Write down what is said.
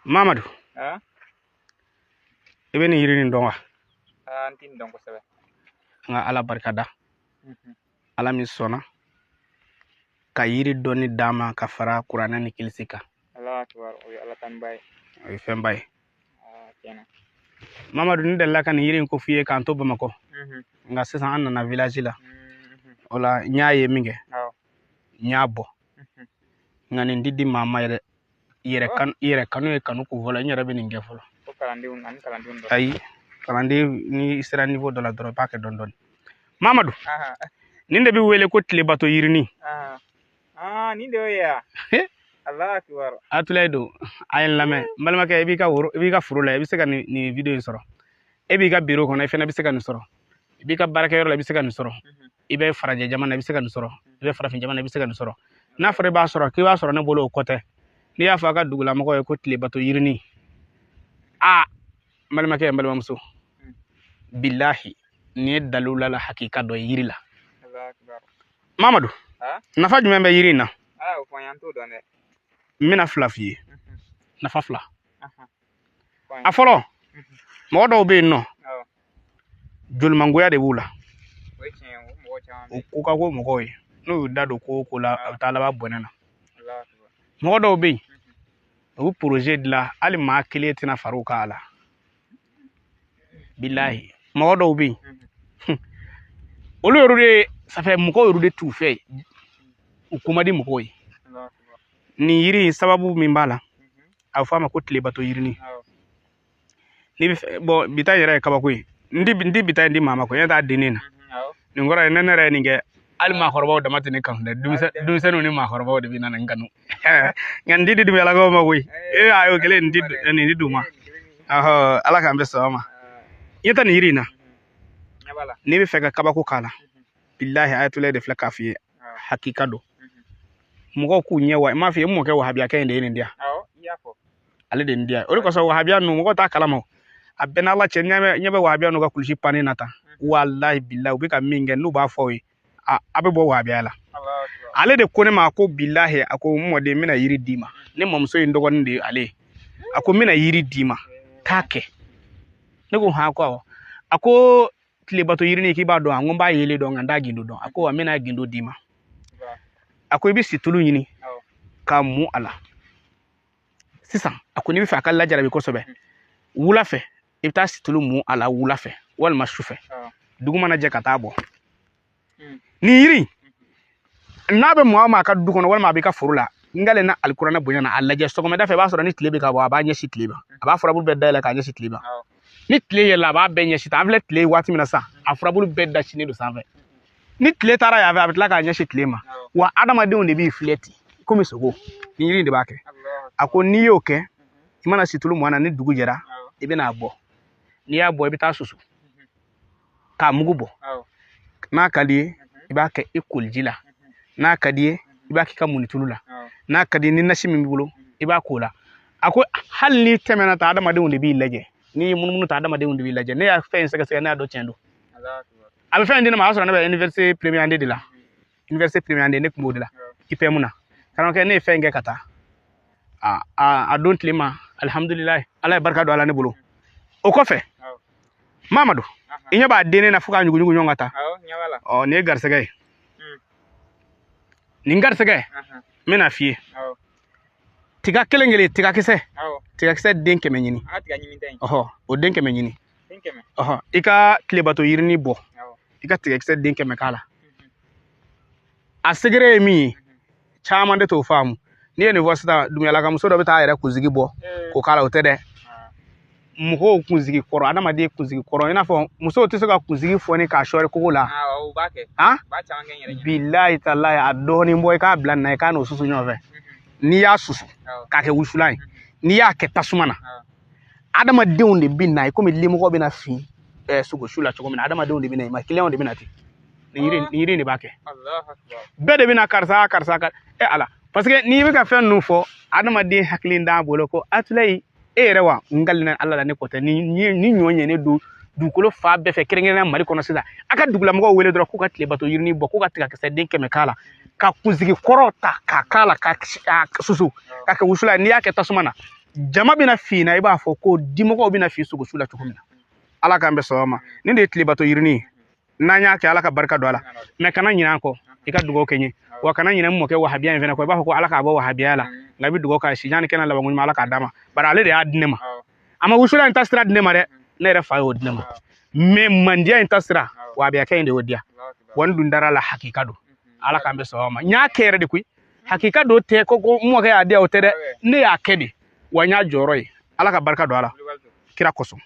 Mamadu, i bɛ nin yiri nin dɔn wa? N tɛ nin dɔn kosɛbɛ. An ka Ala barika da, Ala min sɔnna ka yiri dɔnni d'an ma ka fara kuranɛ ni kilisi kan. Ala akibar, o ye Ala tanuba ye. O ye fɛnba ye. Tiɲɛna. Mamadu, ne delila ka nin yiri in ko f'i ye k'an to Bamakɔ, nka sisan an nana village la. O la n y'a ye min kɛ, n y'a bɔ, nka nin ti di maa ma yɛrɛ. I yɛrɛ kanu ye kanu kun fɔlɔ. N yɛrɛ bɛ nin kɛ fɔlɔ. Ko kalandenw ani kalandenw dɔ. Ayi, kalanden, ni sera niveau dɔ la dɔrɔn, i b'a kɛ dɔɔni dɔɔni. Mamadu, nin de bɛ wele ko tilebato yirini. Nin de y'o ye wa? Ala akibar. Atulayi don, a ye n lamɛn, n balimakɛ. I b'i ka woro, i b'i ka foro la, i bɛ se ka nin video in sɔrɔ. E b'i ka biro kɔnɔ, i fana bɛ se ka nin sɔrɔ. I b'i ka baarakɛyɔrɔ la, i bɛ se ka nin sɔrɔ. I bɛ farajɛ jamana, i bɛ se ka nin sɔrɔ. I bɛ farafin jamana, i bɛ se ka nin sɔrɔ. N'a fɔra i b'a sɔrɔ, k'i b'a sɔrɔ ne bolo, o kɔ tɛ. N'i y'a fɔ a ka dugulamɔgɔw ye ko tilebato yirini, a n balimakɛ, n balimamuso, bilahi, nin ye dalula la hakika dɔ ye yiri la. Ala akibar. Mamadu, nafa jumɛn bɛ yiri in na? O fɔ an ye, an t'o dɔn dɛ. N bɛna fila f'i ye, nafa fila. Fɔ an A ye. fɔlɔ, mɔgɔ dɔw bɛ yen nɔ, jolimangoya de b'u la. O ye tiɲɛ ye, o mɔgɔ caman bɛ O yen. ko ka go mɔgɔw ye, n'u y'u da don ko o ko la, a bɛ taa laban bɔnɛ na. Ala akibar. Mɔgɔ dɔw bɛ yen, u bɛ projet dilan, hali maa kelen tɛna fara u kan a la. Bilahi, mɔgɔ dɔw bɛ yen, olu yɛrɛ de safɛ, mɔgɔw yɛrɛ de t'u fɛ, u ko man di mɔgɔw ye. Ala akibar. Nin yiri in, sababu min b'a la, a bɛ fɔ a ma ko tilebato yirini. N'i bɛ fɛ, bɔn, bi ta yɛrɛ ye kabako ye. N ti bi ta in di maa ma koyi, ne t'a di ne na. Nin kɔrɔ ye ne yɛrɛ ye nin kɛ, hali maakɔrɔbaw dama tɛ ne kanu dɛ. Denmisɛnninw ni maakɔrɔbaw de bɛ na nin kanu, nka n ti di dugumalakaw ma koyi. Ee, a y'o kelen, nin di d'u ma. Ɔhɔ, Ala k'an bɛ sɔn ma. I ɲɛ tɛ nin yiri in na? Ɲɛ b'a la. N'i bɛ fɛ ka kabako k'a la, bilahi, ayatollah de filɛ k'a f'i ye, hakika don. Mɔgɔw k'u ɲɛ wa, n m'a f'i ye, n mɔkɛ wahabiyakɛ in de ye nin di yan. Awɔ, i y'a fɔ. Ale de ye nin di yan. O de kosɔn wahabiya ninnu, mɔgɔw t'a kalama o. A bɛɛ n'Ala cɛ, ɲɛ bɛ wahabiya ninnu ka kulusi pannen na tan. Walahi bilahi, u bɛ ka min kɛ, n'u b'a fɔ aw ye, a bɛ bɔ wahabiya la. Ala akibar. Ale de ko ne ma ko bilahi, a ko n mɔden, n bɛna yiri d'i ma. Ne mamuso ye n dɔgɔnin de ye ale ye. A ko n bɛna yiri d'i ma, taa kɛ. Ne ko han, ko awɔ. A ko tilebato yirini, k'i b'a dɔn? A ko n b'a yelen dɔn, nka n t'a gindo dɔn. A ko wa, n bɛna gindo d'i ma. A ko i bɛ situlu ɲini k'a mu a la sisan. A ko n'i bɛ fɛ a ka lajarabi kosɛbɛ, wula fɛ i bɛ taa situlu mu a la, wula fɛ walima su fɛ, dugu mana jɛ, ka taa bɔ. Nin yiri, n'a bɛ maa o maa ka du kɔnɔ walima a b'i ka foro la, n kalen na alikuranɛ bonya na, a lajɛ sɔgɔmada fɛ, i b'a sɔrɔ ni tile bɛ ka bɔ, a b'a ɲɛsin tile ma, a b'a furabulu bɛɛ dayɛlɛ k'a ɲɛsin tile ma. Ni tile yɛlɛla, a b'a bɛɛ ɲɛsin tan. An filɛ tile waati min na sisan, a furabulu bɛɛ dasinnen don sanfɛ. Ni tile taara yan fɛ, a bɛ tila k'a ɲɛsin tile ma. Wa adamadenw de b'i filɛ ten komi sogo. Nin yiri in de b'a kɛ. A ko n'i y'o kɛ, i mana situlu mɔn na, ni dugu jɛra, i bɛna a bɔ. N'i y'a bɔ, i bɛ taa susu k'a mugu bɔ. N'a ka di ye, i b'a kɛ i koliji la. N'a ka di ye, i b'a k'i ka munitulu la. N'a ka di ye, ni nasi min b'i bolo, i b'a k'o la. A ko hali n'i tɛmɛna tan, adamadenw de b'i lajɛ. N'i ye munumunu ta, adamadenw de b'i lajɛ. Ne y'a fɛn in sɛgɛsɛgɛ, ne y'a dɔn tiɲɛ don. A bɛ fɛn in di ne ma, a y'a sɔrɔ ne bɛ université première année de la. Université première année, ne tun b'o de la, IPM na. Karamɔgɔkɛ, ne ye fɛn in kɛ ka taa a don tile ma, alihamudulilayi, Ala ye barika don a la ne bolo. O kɔfɛ, Mamadu, i ɲɛ b'a den ne na fo k'a ɲuguɲugu ɲɔgɔn ka taa. Awɔ, ɲɛ b'a la. Ɔ, nin ye garisɛgɛ ye. Nin garisɛgɛ, n bɛna f'i ye. Tiga kelen kelen, tigakisɛ, tigakisɛ den 100 ɲini. An ka tiga ɲimi ta in. Ɔhɔ, o den 100 ɲini. Den 100. Ɔhɔ, i ka tilebato yirini bɔ, i ka tigakisɛ den 100 k'a la. A secret ye min ye, caman de t'o faamu. N'i ye nin fɔ sisan, dugumalakamuso dɔ bɛ taa a yɛrɛ kunsigi bɔ k'o k'a la. O tɛ dɛ. Mɔgɔw kunsigi kɔrɔ, adamaden kunsigi kɔrɔ, i n'a fɔ musow tɛ se ka kunsigi fɔni k'a sɔɔri kogo la. Awɔ, u b'a kɛ. Han. U b'a caman kɛ n yɛrɛ ɲɛna. Bilahi talahi, a dɔɔnin bɔ, i k'a bila nin na, i k'a n'o susu ɲɔgɔn fɛ. N'i y'a susu k'a kɛ wusulan ye, n'i y'a kɛ tasuma na, adamadenw de bɛ na i komi limɔgɔ bɛ na fin sogo su la cogo min na. Adamadenw de bɛ na i ma, kiliyanw de bɛ na ten. Nin yiri in de b'a kɛ. Allahu akbar. Bɛɛ de bɛ na, karisa, karisa, karisa, e Ala. Parce que n'i bɛ ka fɛn ninnu fɔ, adamaden hakili t'a bolo ko Atulayi e yɛrɛ wa. N kalina Ala la, ne kɔ tɛ. Ni ɲɔ ɲɛnen don dugukolo fa bɛɛ fɛ, kɛrɛnkɛrɛnnenya Mali kɔnɔ sisan, a ka dugulamɔgɔw wele dɔrɔn k'u ka tilebato yirini bɔ, k'u ka tigakisɛ den 100 k'a la, ka kunsigi kɔrɔ ta k'a k'a la, ka susu k'a kɛ wusulan ye. N'i y'a kɛ tasuma na Jama bɛna fin na, i b'a fɔ ko dimɔgɔw bɛna fin sogosu la cogo min na. Ala k'an bɛ sɔn ma. Nin de ye tilebato yirini ye. N'an y'a kɛ, Ala ka barika don a la. Mɛ kana ɲinɛ an kɔ, i ka dugawu kɛ n ye. Wa kana ɲinɛ n mɔkɛ wahabiya in fɛnɛ kɔ. I b'a fɔ ko Ala k'a bɔ wahabiya la, nka i bɛ dugawu k'a si yanni kɛnɛ laban ɲuman, Ala k'a d'a ma. Bari ale de y'a di ne ma. A ma wusula in ta sira di ne ma dɛ, ne yɛrɛ fa y'o di ne ma. Mɛ mandiya in ta sira, wahabiyakɛ in de y'o di yan. Wa n dun dara la, hakika don. Ala k'an bɛ sɔn ma. N y'a kɛ yɛrɛ de koyi. Hakika don tɛ ko n mɔkɛ y'a di yan, o tɛ dɛ, ne y'a kɛ de. Wa n y'a jɔyɔrɔ ye. Ala ka barika don a la kira kosɔn.